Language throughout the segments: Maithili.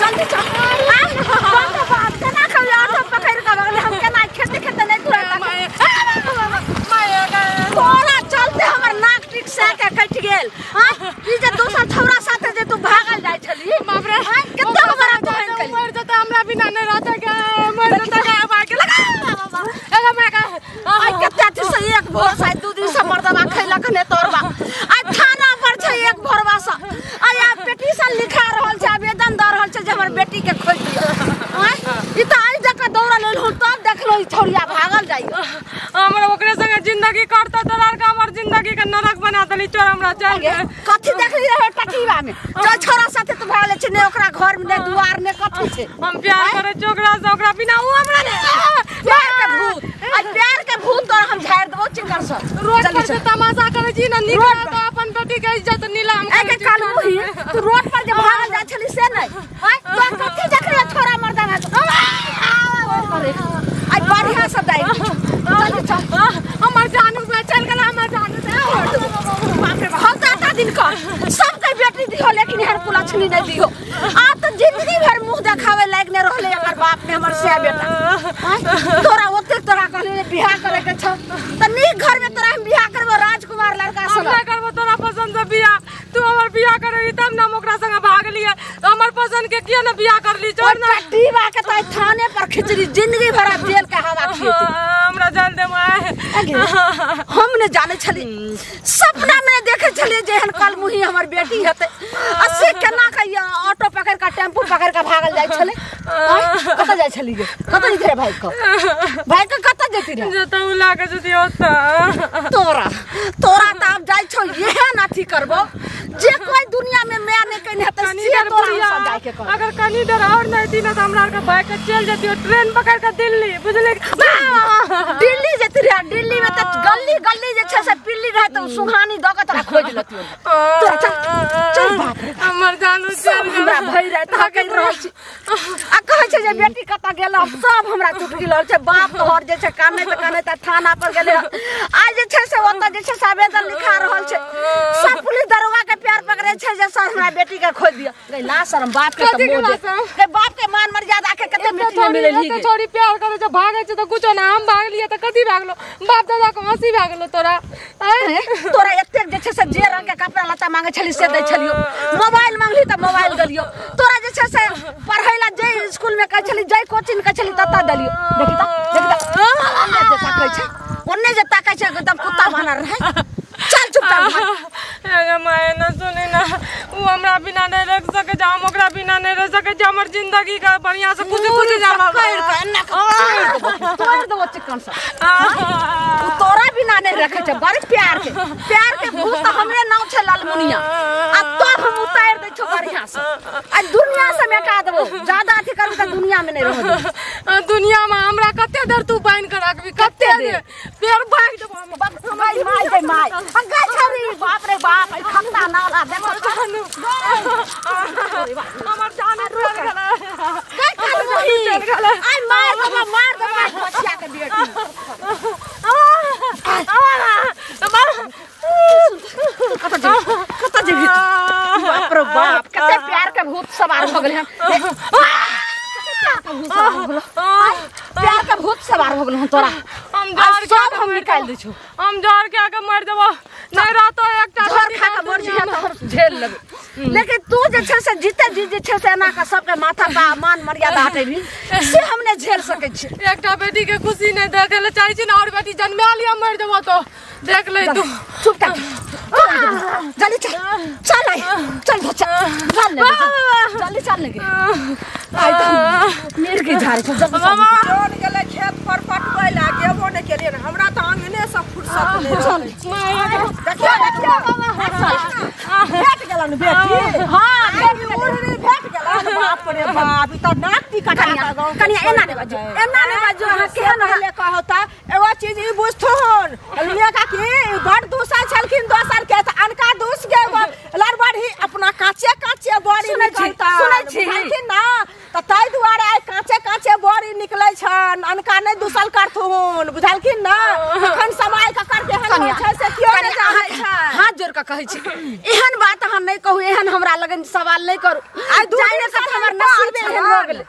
जल्दी चल बाप रे बाप केना के ऑटो पकड़ के भगले हम केना खेते खेते नहीं तुरंत तोरा चलते हमर नाक टिक से के कटि गेल। हां ई जे दोसर छौरा साथे जे तू भागल जाय छली बाप रे कते हमरा बहन कली मर जता हमरा बिना नहीं रहता के मर जता के भाग के लगा एगा मां का आई कते दिन से एक भोर से दू दिन से मर्दवा खैलक ने तोरबा आई थाना पर छै एक भोरवा से आई आ पिटीशन लिखा रहल छै आवेदन द रहल छै जे हमर बेटी के खोज दियो। हां ई त आई जका दौड़ल एलहुं तब देखलो ई छौरिया भागल जाइयो। हमरा ओकरे संगे जिंदगी काटता तोरा के हमर जिंदगी के नरक बना देली चोर हमरा चल कथि देखली रहे टकीवा में जो छोरा साथे तू भागल छै ने ओकरा घर में ने दुआर ने कथि छै। हम प्यार करे छी ओकरा से ओकरा बिना उ हमरा ने प्यार के भूत आ प्यार के भूत तोरा हम झाड़ देबो चिकर से। रोड पर से तमाशा करे छी ना निकला तो अपन बेटी के इज्जत नीलाम ए के कालू ही तू रोड पर जे भागल जाय छली से नै हां तो कथि देखली छोरा मर्दाना आई बढ़िया से दाई चल चल हमर जान चल गेल हमर जान बाप रे हम त आटा दिन कर सबके बेटी दिहो लेकिन हर कुलक्षणी नहीं दिहो। आ त जिंदगी भर मुंह देखावे लायक नहीं रहले एकर बाप ने हमर से बेटा। तोरा ओते तोरा कहले बियाह करे के छ त नीक घर में तोरा हम बियाह करबो राजकुमार लड़का से हम नहीं करबो तोरा पसंद से बियाह तू हमर बियाह करबी तब ना हम ओकरा संग भागलिए हमर पसंद के किया ना बियाह करली छोड़ ना टीवा के त थाने पर खिचड़ी जिंदगी भर जेल के हवा खिएती हमरा जान दे माय। हम ने जाने छली सपना में देखे छली जे एहन कलमुही हमर बेटी हेतै आ से केना के ऑटो पकड़ के टेम्पू पकड़ के भागल जाय छले। कत जाय छली गे कत जैती रे भाई के भाई के कत जैती रे जतौ लागे जति ओता तोरा तोरा त आब जाय छौ एहन अथी करबो जे कोई दुनिया में मैं नहीं कहने हेतै से तोरा हम जाय के कर। अगर कनी डर और नहीं थी ना त हमरा के भाई के चल जती ट्रेन पकड़ के दिल्ली बुझले दिल्ली जती रे दिल्ली में त गली गली जे छै से पिल्ली रहे त सुहानी द के तोरा खोज लतियो तोरा चल चल बाप रे हमर जानू चल हमरा भई रहे त कहि रहल छी आ कहै छै जे बेटी कत गेल सब हमरा चुटकी लल छै बाप तोहर जे छै कानैत कानैत थाना पर गेलै आ जे छै से ओत जे छै से आवेदन लिखा रहल छै सब पुलिस दरोगा के प्यार पकड़े छै जे सर हमरा बेटी के खोज दियो। गई ला शरम बाप के त मोह दे गई बाप के मान मर्यादा के कते बेटी ने मिलली गे छोरी प्यार करे छै भागै छै त कुछो ना हम भागलिए त कथि भागलो बाप दादा के हंसी भागलो तोरा तोरा एतेक जे छै से जे रंग के कपड़ा लत्ता मांगे छली से दै छलियो मोबाइल मांगली त मोबाइल देलियो तोरा जे छै से पढ़ै ला जे स्कूल में कहै छली जे कोचिंग कहै छली तत्ता देलियो। देखी त ओन्ने जे ताकै छै ओन्ने जे ताकै छै एकदम कुत्ता बनल रहै चल चुपचाप अरे my ना सुनी ना उ हमरा बिना नहीं रह सके जा हम ओकरा बिना नहीं रह सके जा हमर जिंदगी के बढ़िया से कुछ कुछ जाला कर के एन्ना तोड़ देबो चिकन से उ तोरा बिना नहीं रखे छै बड़ प्यार के भूत त हमरे नाम छै लालमुनिया आ तब हम उतार दै छौ बढ़िया से आ दुनिया से मेटा देबो ज्यादा अथी करबी त दुनिया में नहीं रह देबो। दुनिया में हमरा कते देर तू बांध के रखबी कते देर पेड़ भाग देबो हम माय माय गे माय आ गै छौरी बाप रे बाप ई खत्ता नाला देखो हमर जान चल गेलै गै कलमुही आई मार देबो बचिया के बेटी कत जेबी बाप रे बाप कते प्यार के भूत सवार हो गेल हन प्यार के भूत सवार हो गेल हन तोरा हम जहर सब हम निकाल दै छौ हम जहर के आके मर देबो नहीं रहतो एकटा जहर खा के मर जिया त हम झेल लेबै लेकिन तू जे छै से जीते जी जे छै से एना के सबके माथा पा मान मर्यादा हटेबी से हम नहि झेल सकै छी। एकटा बेटी के खुशी नहीं देखे ले चाहै छी ना और बेटी जन्मा लिया मर देबो तो देख ले तू चुपचाप जल्दी चल चल आई चल चल चल ले जल्दी चल ले आई त मिर्गी झाड़े छौ जल्दी चल गेलै खेत पर पटबै ला गेबो नहि केलियै हमरा त अंगने से फुर्सत नहि चल देखियो देखियो भेट गेलन बेटी हां मुरली भेट गेलन बाप रे बाप ई त नाक टिकट कनिया एना नहि बाजू एना नहि बाजू अहाँ केहन पहिले कहता एगो चीज ई बुझथुन लुलिया काकी बड़ दूसर छलखिन दोसर के त अनका दूस के लड़बड़ी अपना काचे काचे बड़ी निकलता सुनै छी बुझलखिन ना त ताहि दुआरे आइ काचे काचे बड़ी निकलै छन अनका नहि दूसल करथुन बुझलखिन ना तखन समय ककर केहन होइ छै से केओ नहि जानै छै हाथ जोड़ जोड़ के कहै छी एहन बात अहाँ नहि कहू एहन हमरा लगन सवाल नहि करू आइ दू जाने दिन से से हमर हमर नसीब एहन भऽ गेलै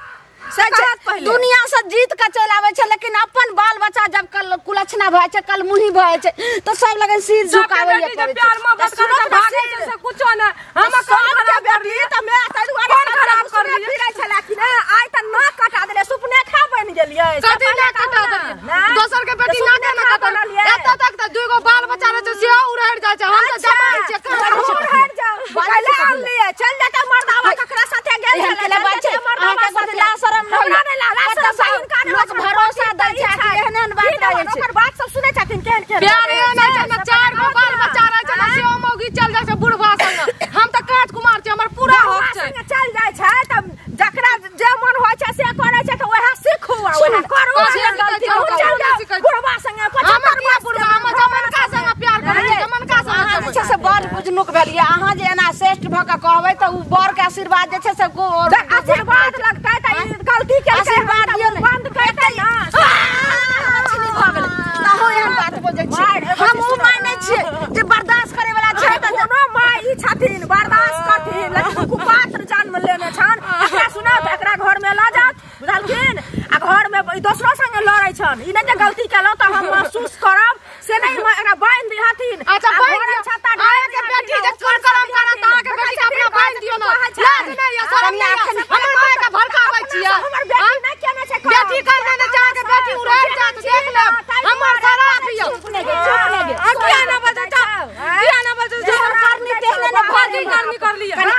से कहत पहिले दुनिया से जीत के चलि आबै छै लेकिन अपन बाल बच्चा जब कल कुलक्षणा भऽ जाइ छै कल मुही भऽ जाइ छै तऽ सब लगन सिर सबके झुकाबै बेटी जे प्यार मोहब्बत करे तऽ भागे छै से कुछो नहि हम कौन सबके खराब कर बेटी लिए तऽ मैं ताहि दुआरे कौन खराब कर सबके लिए? फिरै छलै कि ने आइ तऽ नाक कटा देले सुपनेखा बनि गेलियै से कथी पहिले ना कटा कहू ना, देलियै? ना? दोसर के बेटी तऽ ना के ना सुपनेखा कटल बनलियै। एतऽ तक तऽ दुगो बाल बच्चा रहै छै सेहो उड़हरि जाइ छै हम तऽ जवान छियै कहाँ रहै छै? उड़हरि जाउ कैले आनलियै चल जेतै मर्दावा ककरा साथे गेल एहन छलै केला चल बात छै जेतै मर्दावा अहाँके साथे। बड़ लाज शरम नहि हमरा नहि लाज कतऽ शरम से हिनका नहि लोक होइ छै, भरोसा दै पति छै कि एहन एहन बात की रहै देबनि, छै ओकर बात सब सुनै छथिन केहन केहन प्यार एहन होइ छै ने चारि गो बाल बच्चा रहै छै ने सेहो मौगी चल जाइ छै बुढ़वा संगे हम तऽ काँच कुमार छियै हमर पूरा हक छै संगे चल जाइ छै तऽ जकरा जे मन होइ छै से करै छै तऽ वएह सीखू आ वएह करू कथी आ सिखै गलती छै? करू, चल ककरो नहि जाउ सिखै छै। बुढ़वा संगे हम 75 किया बुढ़वा हम जमनका संगे प्यार करै छियै जमनका संगे अहाँ जे छै से बड़ बुझनुक भेलियै अहाँ जे एना श्रेष्ठ भऽ कऽ कहबै तऽ ओ बड़ के आशीर्वाद जे छै से आशीर्वाद लगतै तऽ ई गलती केलकै आशीर्वाद दियौ ने। बंद करतै ना मछली भऽ गेलै तहु एहन बात बजै छियै हम ओ मानै छियै जे बर्दाश्त करे वाला छै तऽ कोनो माय ई छथिन बर्दाश्त करथिन लेकिन कुपात्र जन्म लेने छन एकरा सुनत एकरा घर में लऽ जात बुझलखिन आ घर में दोसरो संगे लड़ै छन ई नहि जे गलती केलहुँ तऽ हम महसूस करब से नहि एकरा बान्हि दिहथिन अच्छा आ बान्हि घरक दियौ। छत्ता अहाँके बेटी जे कोन करम करत अहाँके बेटी के अपना बान्हि दियौ ने लाज नहि यऽ शरम नहि यऽ हमर माय के भड़काबै छियै हमर बेटी नहि केने छै काम। बेटी करने नहि छै अहाँके बेटी उड़ारि जायत देख लेब हमर शराब यऽ चुप नहि गे चुप नहि गे आ किया ना बजै छै किया ना बजै छै हमर करनी तेहने ने भऽ कथी करनी करलियै कनि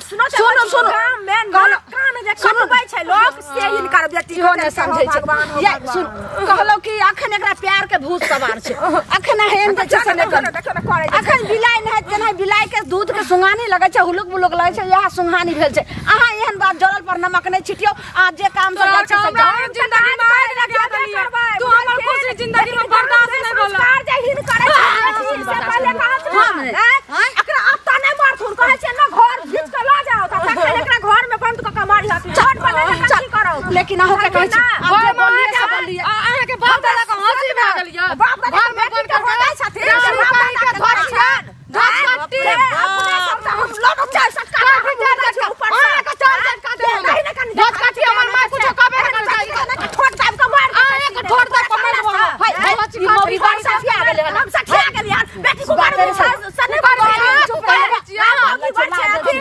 सुनो सुनो सुनो गाम में नाक कान जे कटबै छै लोक से हिनकर बेटी इहो नहि समझै छै भगवान हो ये भगवान। सुन कहलहुँ कि अखन एकरा प्यार के भूत सवार छै अखन एहन जे छै से नहि देखो ने, देखो ने, करै छै। अखन बिलाइ नहि जेना बिलाइ के दूध के सुंघानी लगै छै हुलुक बुलुक लगै छै इएह सुंघानी भेल छै अहाँ एहन बात जरल पर नमक नहि छिटियौ आ जे काम से जाइ छै से हमरा जाउ। जिंदगी में आगि लगा देलियै तू हमर खुशी जिंदगी में बर्दाश्त नहि भेल संस्कार जे हिनकर छै से पहिले कहत हाँ, ने हैं? एकरा अब तऽ नहि मारथुन कहै छै ने घर घीच के लऽ जाओ तऽ तखन एकरा घर में बंद कऽ के मारी हथिन घर पर नहि तऽ की करौ लेकिन अहूँ के कहै छी आब जे बोललियै से बोललियै अहाँके बाप दादा के हंसी भए गेल यऽ बाप दादा घर में बेटी बंद के करके होदै छथिन, राम बाप कहीं के दादा के धोती छनि। धोती अपने सब तऽ हम लड़ू चारि सटका चारि झटका ऊपर से। अहाँके चारि झटका देब हम। नहीं, नहीं, कनी धोत काटी हमर माय कुछो कहबे नहि करै छै। ठोक दाबि कऽ मारि देतै अहाँके ठोर दाबि कऽ मारि देब हम। हाय, हाय, ई मौगी बड़ सठिया गेलै हन। हम सठिया गेलियै बेटी कुमार बाते नहि से नहि कुमार बजै चुप रहै छियै। मौगी बड़ छै अथी।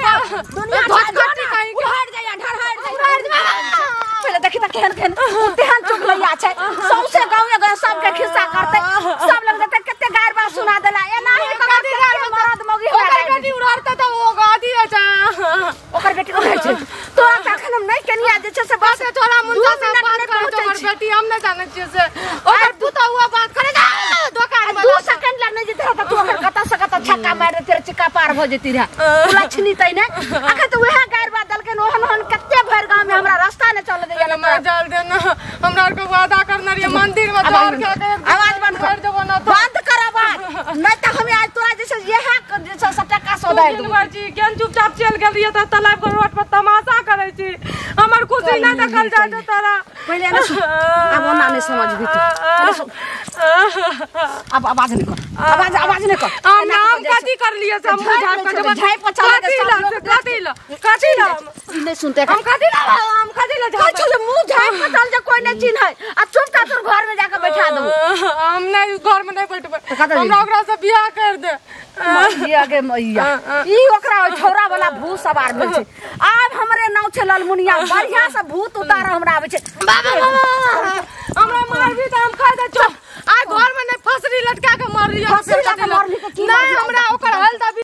दुनिया धोत छै, काटी कहीं के। उड़हरि जाइए ढरहरि जाइए पहिले देखी तऽ केहन केहन तेहन चुगलैया छै सौंसे गाँवे गाँव सबके खिस्सा करतै सब लग जेतै कते गारि बात सुना देला एनाही कऽ कथी गारि कते मरद मौगी ओकर हमरा बेटी उड़हरतै तऽ ओ अथी होइ छै ओकर बेटी उड़ै छै तोरा तऽ अखन हम नहि केनिया जे छै से बस बस छोरा मुंडा दू से मिनट बात नहि करै छै पहुँचै हमर छी। बेटी हम नहि जानै छियै से ओकर पुतहु हुआ बात करै छै दोकान आ 2 सेकंड लग नहि जेतै तऽ तू ओकर कतऽ से कतऽ छक्का मारि देतै रहे चिक्का पार भऽ जेती रहे लक्ष्मी तै ने अखन तऽ उएह गारि बात देलकै ओहन ओहन कते भरि गाँव में हमरा रास्ता नहि चलऽ दैया मार डाल देना हमरा आर के वादा करने रहियै मंदिर में आवाज द्वार बंद के कर। आवाज बंद कर। कर देबो ना तो बंद कर आवाज नहीं तऽ हम आज तोरा जे छै इएह जे छै से टका सौदा तू दिन छी केहन चुपचाप चलि गेल रहियै तऽ तालाब के रोड पर तमाशा करै छी हमर खुशी नहि देखल जाइ छै तोरा पहिले ने सुन आब ओना नहि समझबी तू पहिले सुन। आब आवाज नहि कर आवाज आवाज नहि कर हम एना नाम कऽ जाइ छै। कथी करलियै से हम झाँपि बुझा लै कऽ छै, देबै। झाँपि पर चला कथी के ला सब लोक से कथी ला कथी ला ई नहि सुनते हम कथी ला हम कथी ला कहै छौ जे मुँह झाँपि कऽ चल जे कोइ नहि चिन्है आ चुपचाप तोर घर में जाके बैठा देबो हम नहि घर में नहि बैठबै कतऽ जेबही? हमरा ओकरा से बियाह कर दे मैया गे मैया ई ओकरा ओहि छौड़ा वाला भूत सवार भेल छै आब हमरे नाव छै ललमुनिया बढ़िया से भूत उतार हमरा आबै छै बाबा बाबा हमरा मारबी तऽ हम खा दै छौ आइ घर में नहि फसरी लटका के मारलियै फसरी